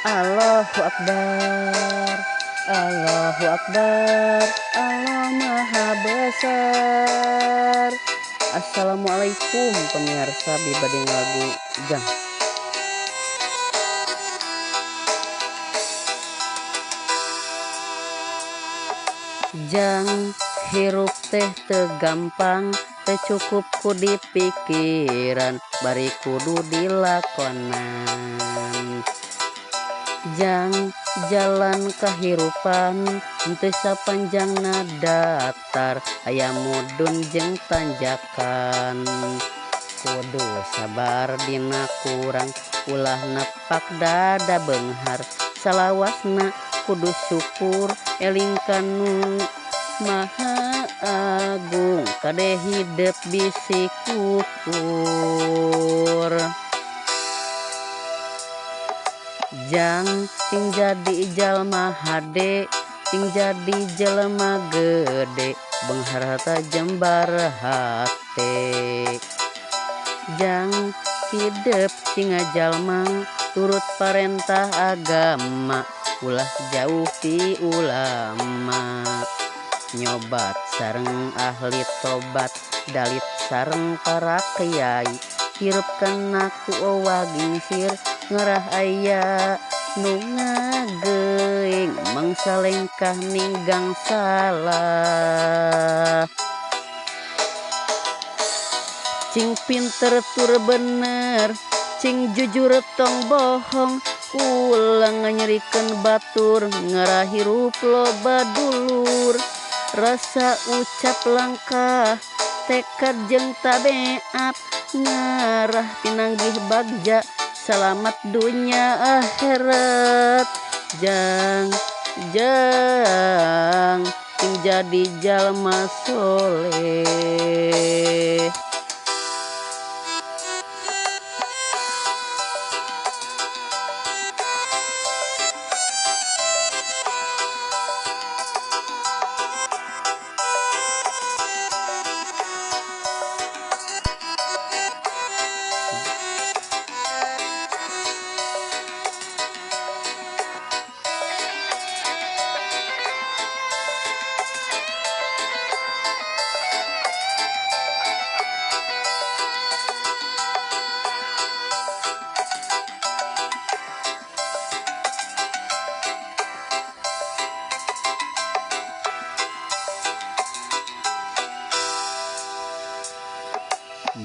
Allahu Akbar, Allahu Akbar, Allah Maha Besar. Assalamualaikum pemirsa, bibading lagu Jang. Jang hirup teh teu gampang, teu cukup ku dipikiran, bari kudu dilakonan. Jang jalan kahirupan teu sapanjangna datar, aya mudun jeung tanjakan. Kudu sabar dina kurang, ulah nepak dada beunghar, salawasna kudu syukur eling kanu Maha Agung, kade hidep bisi kufur. Jang cing jadi jalma hade, cing jadi jelema gede, beunghar harta jembar hate. Jang hidep cing jalma turut parentah agama, ulah jauh ti ulama. Nyobat sareng ahli tobat, dalit sareng para kiai, hirup kana ku owa gingsir, ngarah aya nu ngageuing, mangsa lengkah ninggang salah. Cing pinter tur bener, cing jujur tong bohong, ulah nganyerikeun batur, ngarah hirup loba dulur. Rasa ucap langkah, tekad jeung tabeat, ngarah pinanggih bagja, salamat dunya akhirat. Jang jang cing jadi jalma soleh.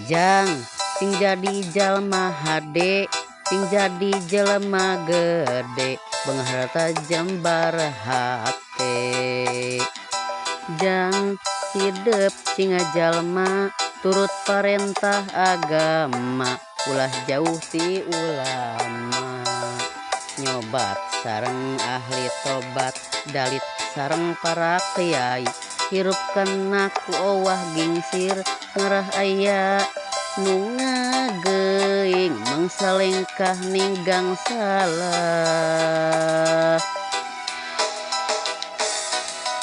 Jang cing jadi jalma hade, cing jadi jelema gede, beunghar harta jembar hate. Jang hidep cing jalma turut parentah agama, ulah jauh ti ulama. Nyobat sareng ahli tobat, dalit sareng para kiai, hirup kana ku owah gingsir, ngarah aya nu ngageuing, mangsa lengkah ninggang salah.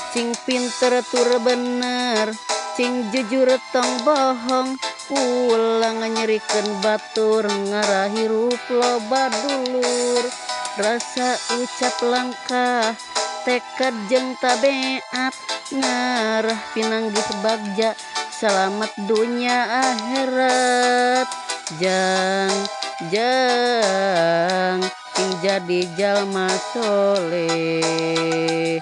Cing pinter tur bener, cing jujur tong bohong, ulah nganyerikeun batur, ngarah hirup loba dulur. Rasa ucap langkah, tekad jeung tabeat, ngarah pinanggih bagja, salamat dunya akhirat. Jang jang cing jadi jalma soleh.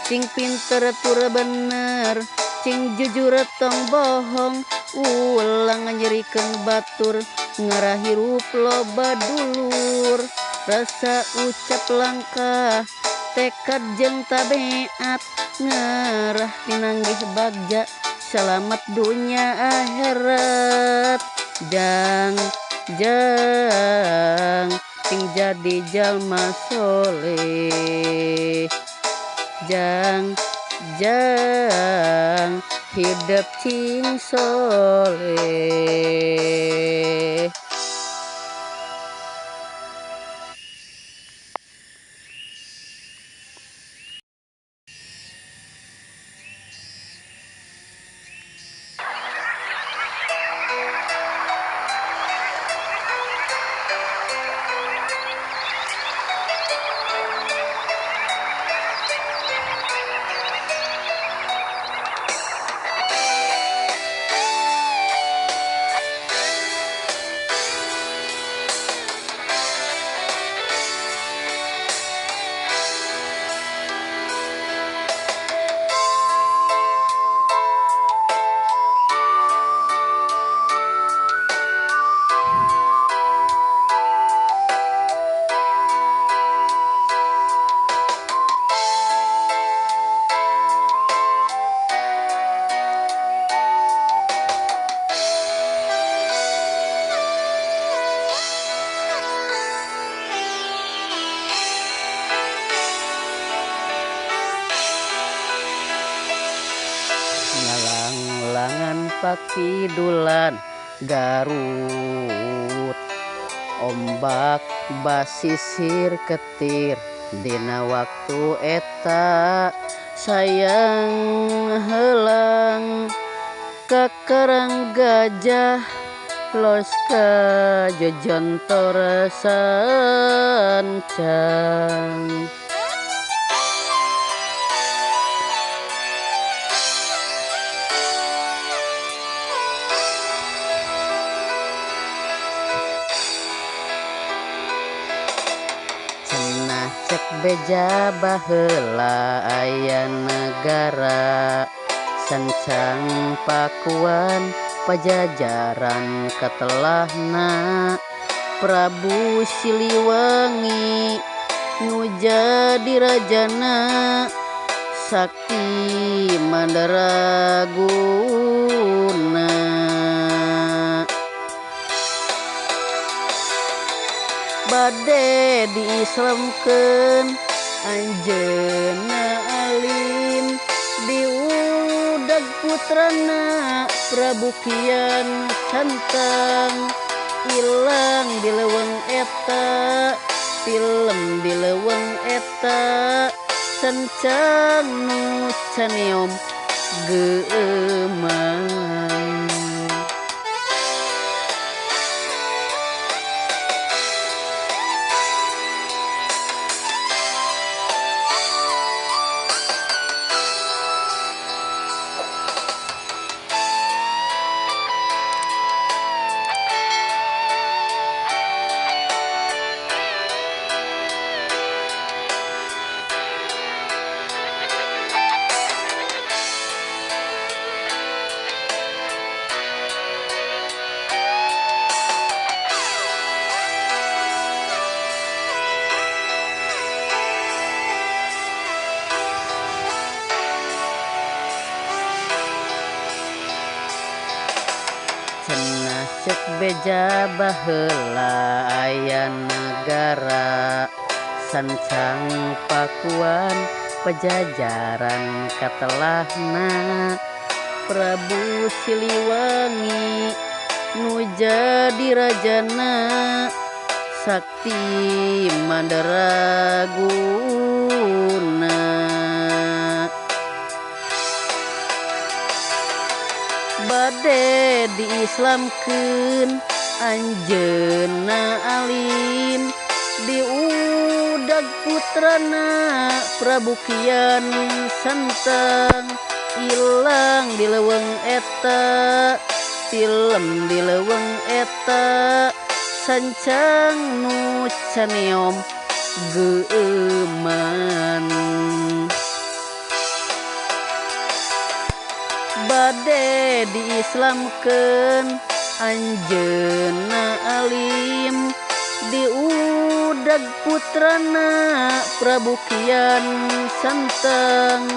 Cing pinter tur bener, cing jujur tong bohong, ulah nganyerikeun batur, ngarah hirup loba dulur. Rasa ucap langkah, tekad jeung tabeat, ngarah pinanggih bagja, salamat dunya akhirat. Jang jang cing jadi jalma soleh. Jang jang hidep cing soleh. Pakidulan Garut ombak basisir ketir dina waktu eta sayang helang ka Karang Gajah los ka Jojontor sancang. Cenah cek beja baheula aya negara sancang Pakuan Pajajaran katelahna Prabu Siliwangi nu jadi rajana sakti mandraguna. Bade diislamkeun anjeunna alim diudag putrana Prabu Kian Santang ilang di leuweung eta tilem di leuweung eta sancang nu caneom geumang. Cenah cek beja baheula aya nagara sancang Pakuan Pajajaran katelahna Prabu Siliwangi nu jadi rajana sakti mandraguna. Bade diislamkeun anjeunna alim diudag putrana Prabu Kian Santang ilang di leuweung eta tilem di leuweung eta sancang nu caneom geueuman. Bade diislamkeun anjeunna alim diudag putrana Prabu Kian Santang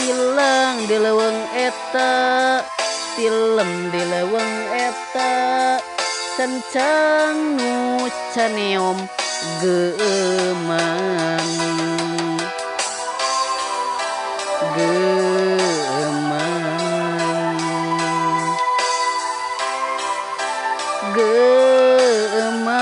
ilang di leuweung eta tilem di leuweung eta sancang nu caneom geueuman. Geueuman. Geueuman.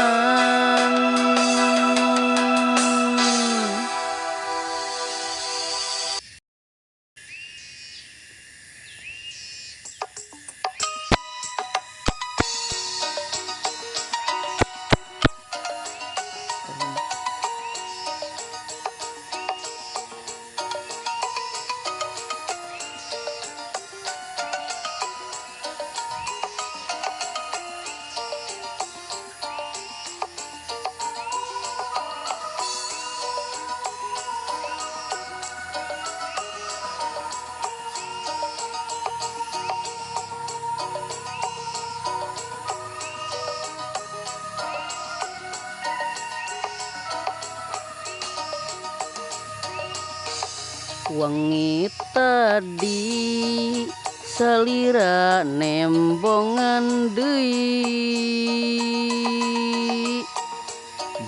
Wengi tadi salira nembongan deui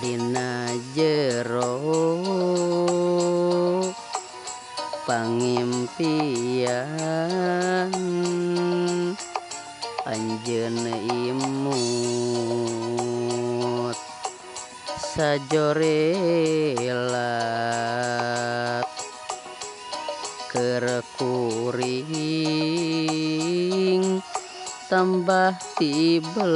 dina jero pangimpian. Anjeun imut sajorelat keur kuring tambah tibelat.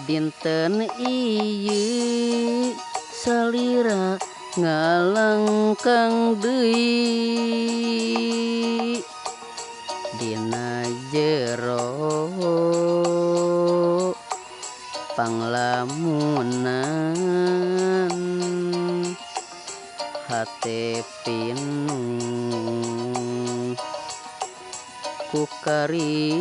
Dinten ieu salira ngalangkang deui dina jero panglamunan hate pinuh ku karingrang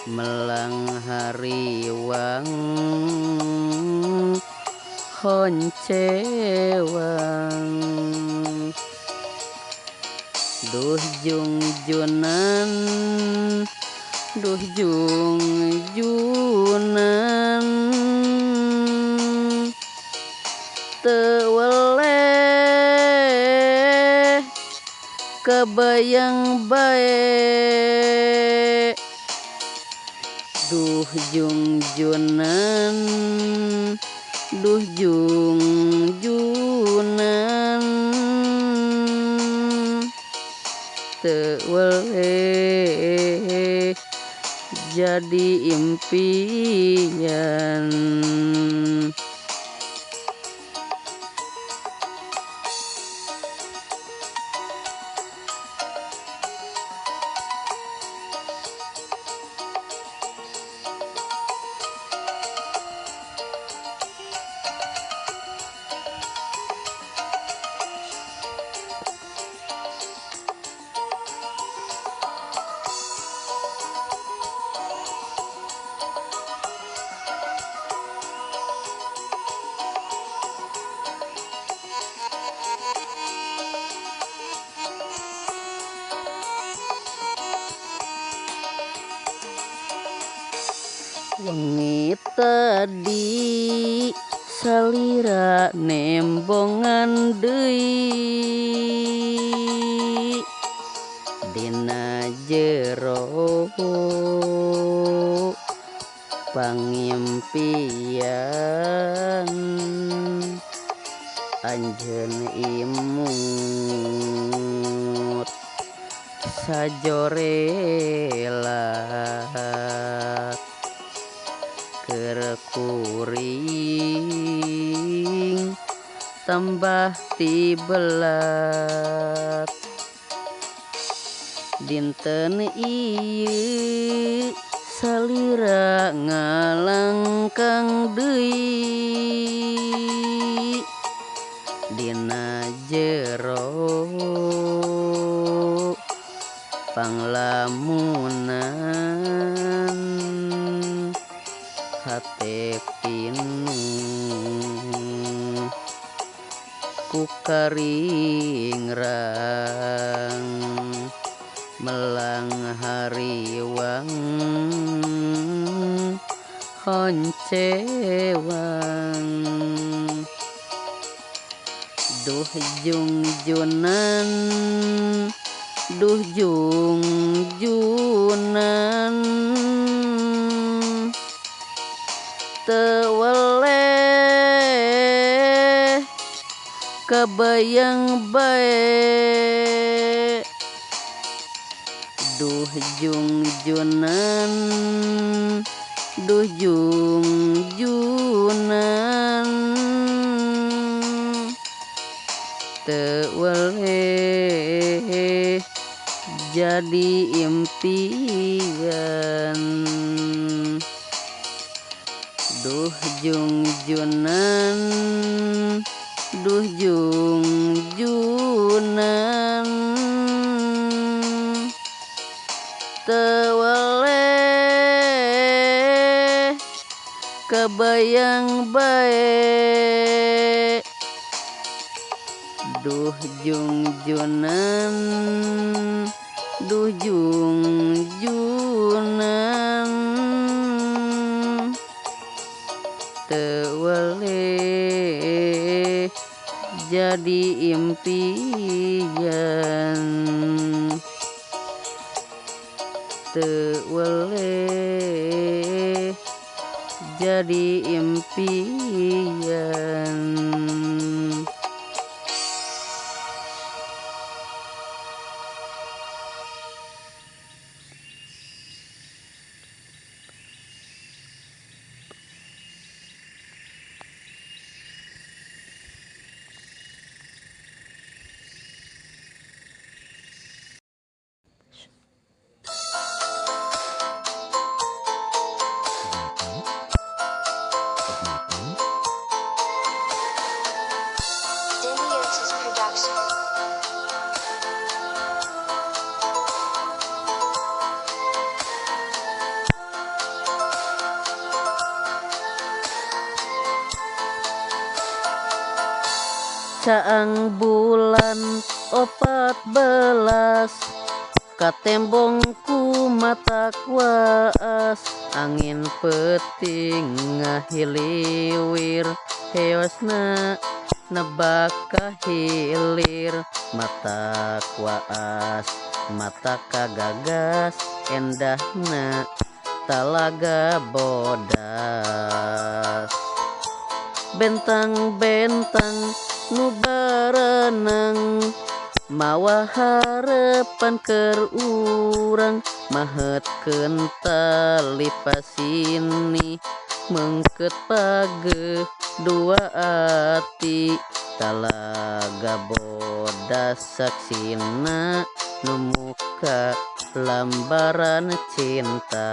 melang hariwang honcewang. Duh jungjunan duh jungjunan teu weleh kabayang bae. Duh jungjunan duh jungjunan teu weleh jadi impian. Wengi tadi salira nembongan deui dina jero pangimpian anjeun imut sajorelat keur kuring tambah tibelat. Dinten ieu salira ngalangkang deui dina jero panglamunan hate pinuh ku karingrang melang hariwang honcewang. Duh jungjunan duh jungjunan teu weleh kabayang bae. Duh jungjunan duh jungjunan teu weleh jadi impian. Duh jungjunan duh jungjunan teu weleh kabayang bae. Duh jungjunan duh jungjunan teu weleh jadi impian. Teu weleh jadi impian. Caang bulan 14 katembong ku mata kuas, angin peuting ngahiliwir heosna nebak ka hilir. Mata kuas mata kagagas endahna talaga bodas. Bentang-bentang nu barenang mawa harepan keur urang, mahetkeun tali pasini meungkeut pageuh dua ati. Talaga bodas saksina nu muka lambaran cinta.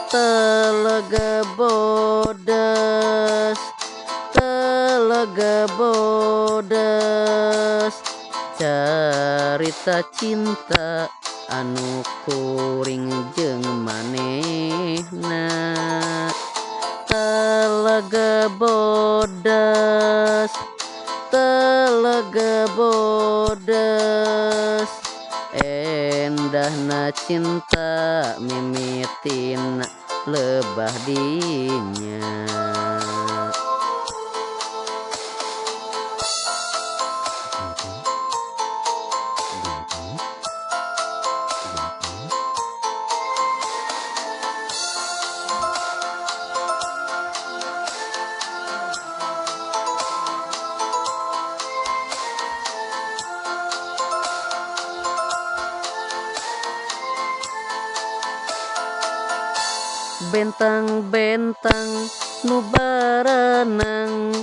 Talaga bodas, talaga bodas, carita cinta anu kuring jeung manehna. Talaga bodas, talaga bodas, endahna cinta mimitina lebah dinya. Bentang-bentang nu barenang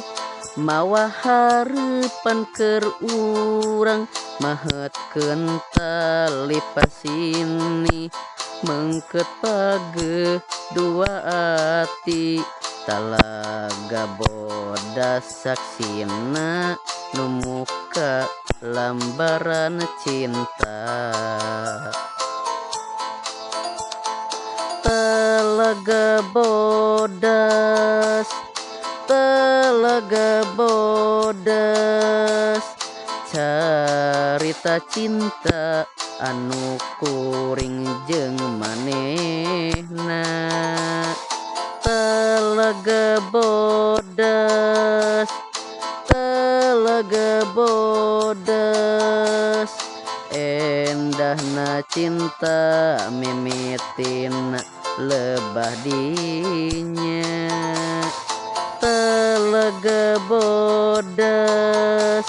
mawa harepan keur urang, mahetkeun tali pasini meungkeut pageuh dua ati. Talaga bodas saksina nu muka lambaran cinta. Talaga bodas, talaga bodas, carita cinta anu kuring jeung manehna. Talaga bodas, talaga bodas, endahna cinta mimitina lebah dinya. Talaga bodas,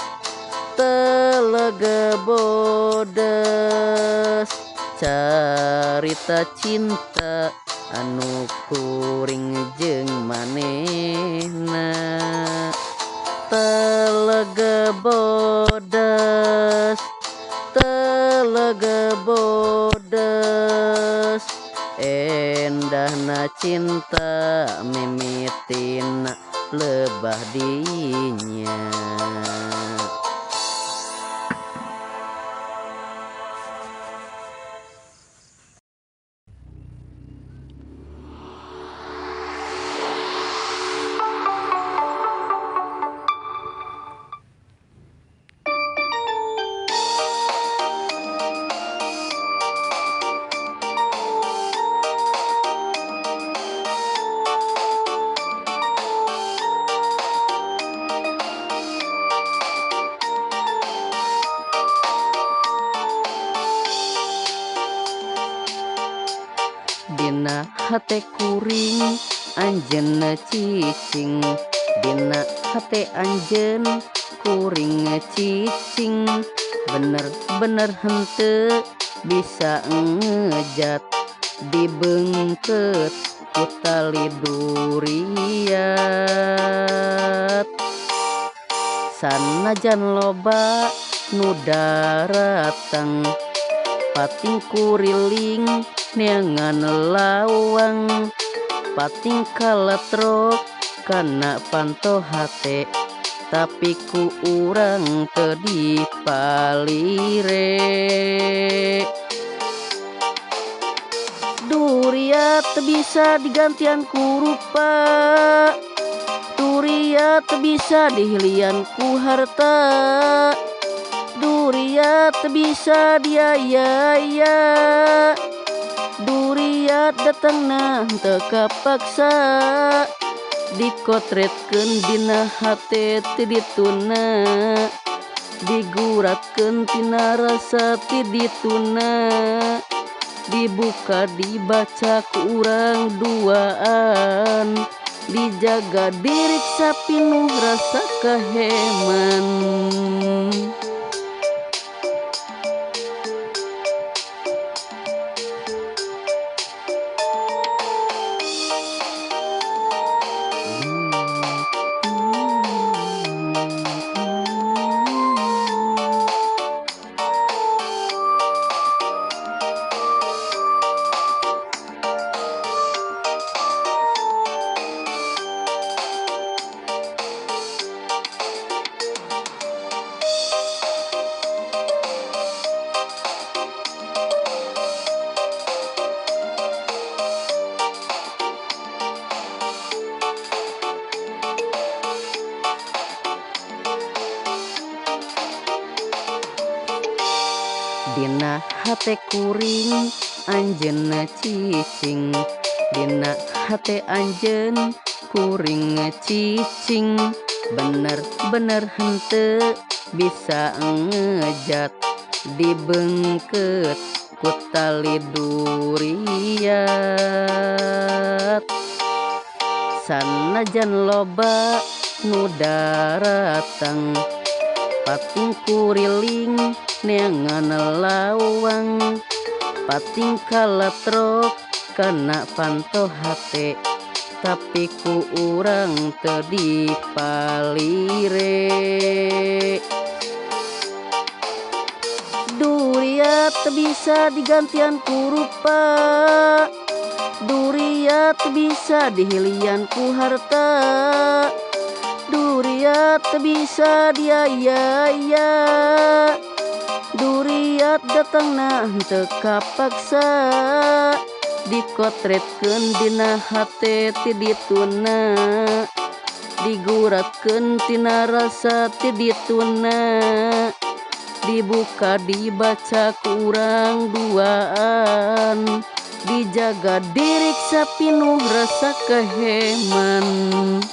talaga bodas, carita cinta anu kuring jeung manehna. Talaga bodas, talaga bodas, endahna cinta mimitina lebah dinya. Hate kuring anjeun cicing, dina hate anjeun kuring cicing. Bener-bener henteu bisa ngejat, dibeungkeut ku tali duriat. Sanajan loba nu daratang, pating kuriling neangan lawang. Pating kaletrok kana panto hate, tapi ku urang teu dipalire. Duriat teu bisa digantian ku rupa, duriat teu bisa dihilian ku harta, duriat teu bisa diaya-aya, duriat datangna henteu kapaksa. Dikotretkeun dina hate ti dituna, diguratkeun tina rasa ti dituna. Dibuka dibaca ku urang duaan, dijaga diriksa pinuh rasa kaheman. Dina hate kuring anjeun cicing, dina hate anjeun kuring cicing. Bener-bener henteu bisa ngejat, dibeungkeut ku tali duriat. Sanajan loba nu daratang, pating kuriling neangan lawang. Pating kaletrok kana panto hate, tapi ku urang teu dipalire. Duriat teu bisa digantian ku rupa, duriat teu bisa dihilian ku harta, duriat teu bisa diaya-aya, duriat datangna henteu kapaksa. Dikotretkeun dina hate ti dituna, diguratkeun tina rasa ti dituna. Dibuka dibaca ku urang duaan, dijaga diriksa pinuh rasa kaheman.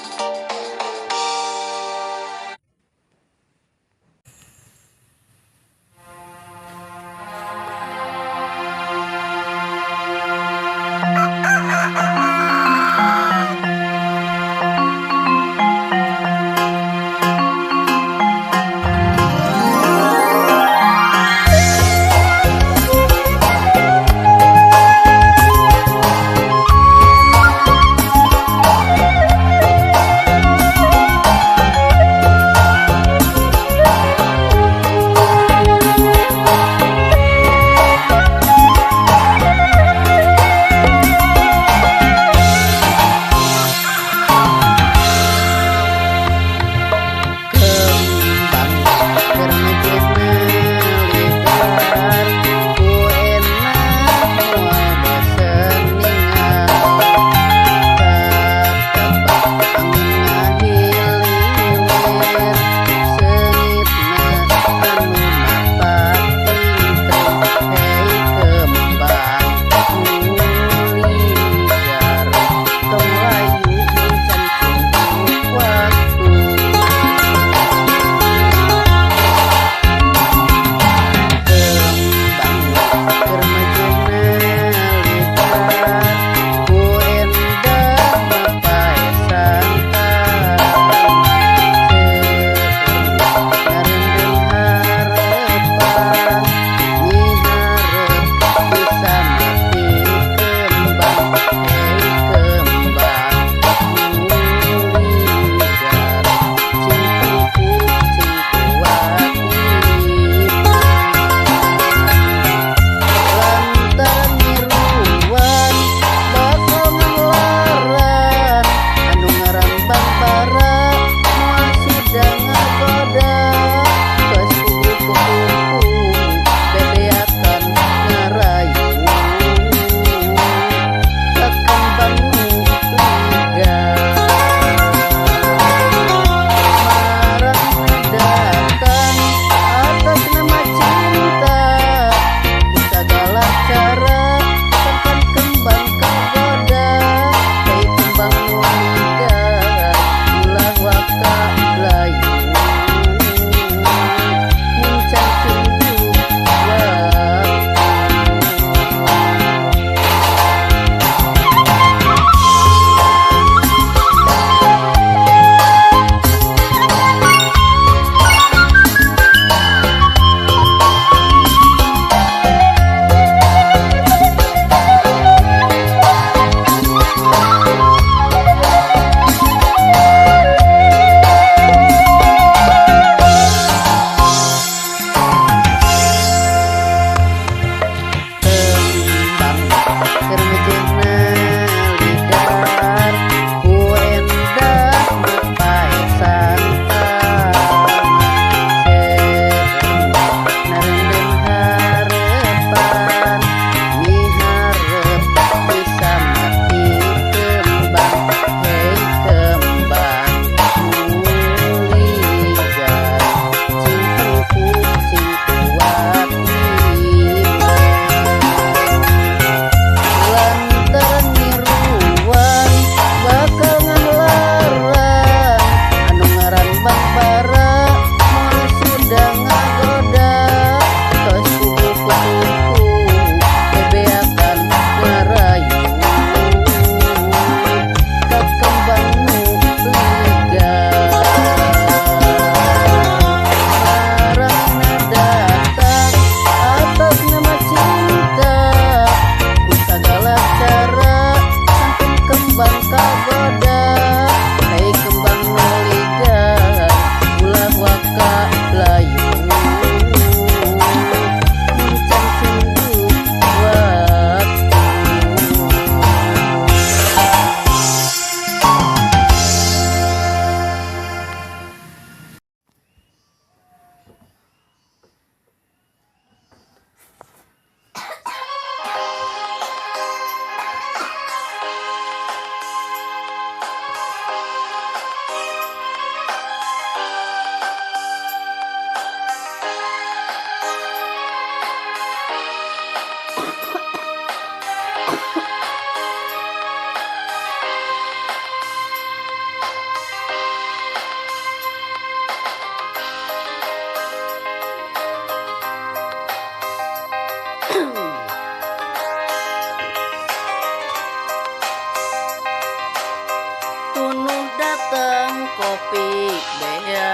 Tunuh datang kopi bea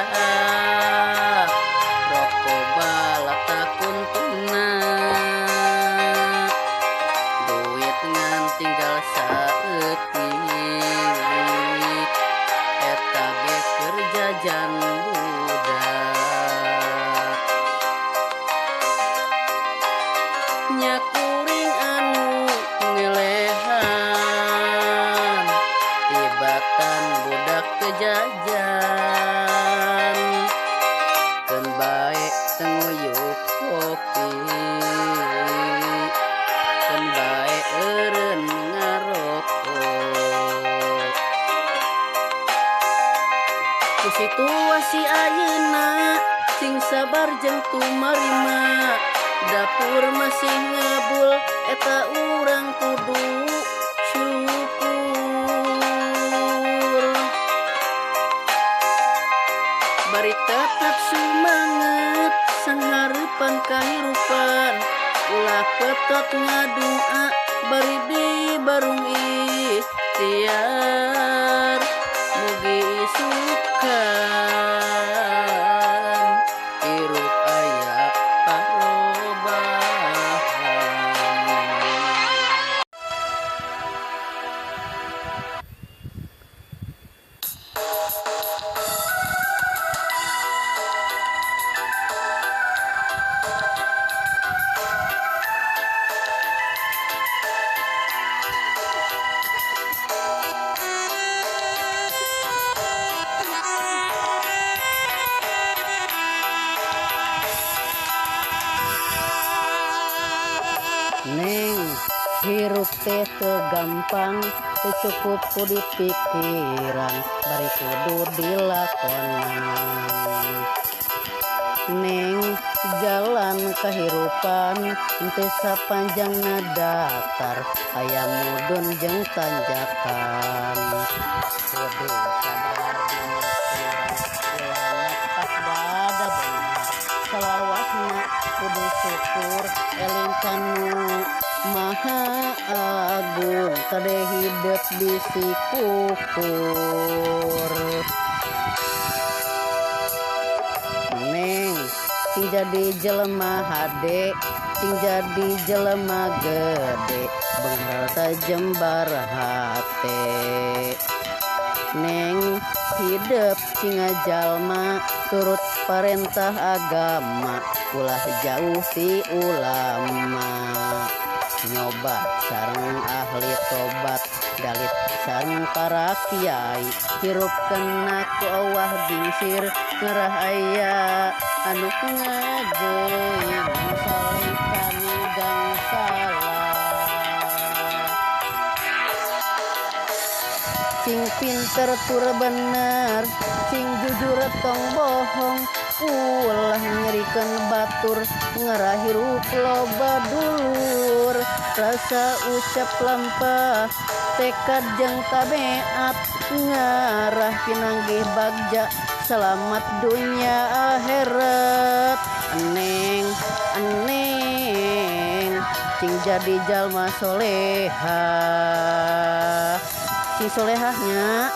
rokok balata kuntuna duit ngan tinggal saeutik eta ge keur jajan budak nya kuring anu ngelehan tibatan budak teu jajan keun bae teu nguyup kopi keun bae eureun ngarokok ku situasi ayeuna sing sabar jeung tumarima dapur masih ngebul eta urang kudu syukur bari tetep sumanget sanghareupan kahirupan ulah petot ngadua bari di barung ikhtiar mugi isukan hirup aya parobahan. Neng hirup teh teu gampang teu cukup ku dipikiran bari kudu dilakonan. Neng jalan kahirupan teu sapanjangna datar aya mudun jeung tanjakan kudu sabar dina kurang ulah pas dada beunghar salawasna kudu syukur eling kanu maha agung kade hidep bisi kufur. Neng sing jadi jelema hade sing jadi jelema gede beunghar tajembar hate. Neng hidep sing ngajalma turut parentah agama ulah jauh ti ulama nyoba sareng ahli tobat dalit sareng para kiai hirup kena ku awah gingsir ngarah aya anu ngageuing saleh kanu gangsalah. Sing pinter tur bener sing jujur tong bohong ulah nyerikeun batur ngarah hirup loba dulur rasa ucap lampah tekad jeung tabeat ngarah pinanggih bagja selamat dunya akhirat. Neng neng sing jadi jalma soleha sing solehahnya.